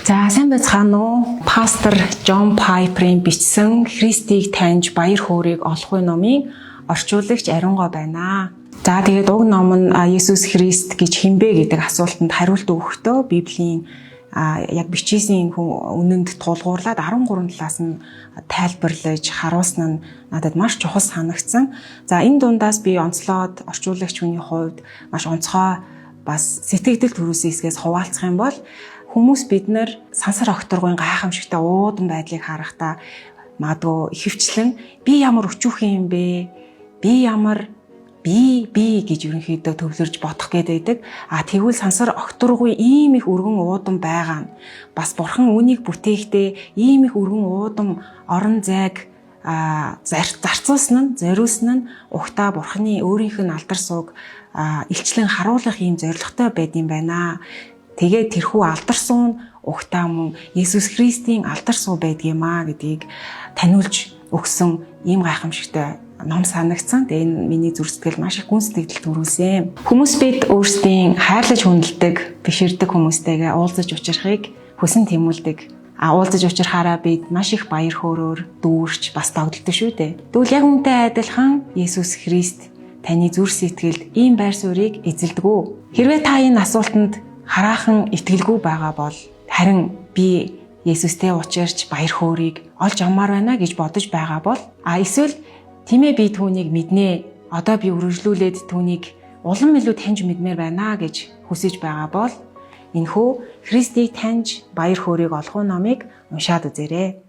За, сайн байцгаана уу? Пастор Джон Пайперийн бичсэн "Христийг таньж баяр хөөрийг олох вэ" номын орчуулагч Ариунгой байна. За, тэгээд уг ном нь Есүс Христ гэж хэн бэ гэдэг асуултанд хариулт өгөхдөө Библийн яг бичээсийн хүн үнэнд тулгуурлаад 13 талаас нь тайлбарлаж харуулсан нь надад маш чухал санагдсан. За, энэ дундаас би онцлоод орчуулагч хүний хувьд маш онцгой бас сэтгэгдэл төрүүлсэн хэсгээс хуваалцах юм бол хүмүүс бид нар сансар огторгуйн гайхамшигтай уудам байдлыг харахтаа магадгүй ихэвчлэн би ямар өчүүхэн юм бэ? Би ямар би би гэж ерөнхийдөө төвлөрж бодох гээд байдаг. А тэгвэл сансар огторгуй ийм их өргөн уудам байгаа нь бас бурхан үүнийг бүтээхдээ ийм их өргөн уудам орон зайг зарцуулсан нь, зориулсан нь угтаа бурханы өөрийнх нь алдар сувг илчлэн харуулах ийм зорилготой байд юм байна. Тэгээд тэрхүү алдар суу нь угтаа мөн Есүс Христийн алдар суу байдгиймаа гэдгийг таниулж өгсөн ийм гайхамшигтай ном санагдсан. Тэгээ энэ миний зүрх сэтгэл маш их гүн сэтгэл төрүүлсэн. Хүмүүс бид өөрсдийн хайрлаж хүндэлдэг, биширдэг хүмүүстэйгээ уулзаж учрахыг хүсэн тэмүүлдэг. А уулзаж учрахаараа бид маш их баяр хөөрөөр дүүрч бас догдолдог шүү дээ. Тэгвэл яг үүнтэй адилхан Есүс Христ таны зүрх сэтгэлд ийм байр суурийг эзэлдэг үү? Хэрвээ та энэ асуултанд хараахан итгэлгүй байгаа бол, харин би Есүстэй учирч баяр хөөрийг олж авмаар байна гэж бодож байгаа бол, а эсвэл тийм ээ, би түүнийг мэднэ. Одоо би үргэлжлүүлээд түүнийг улам илүү таньж мэдмээр байна гэж хүсэж байгаа бол энэхүү "Христийг таньж баяр хөөрийг олох" номыг уншаад үзээрэй.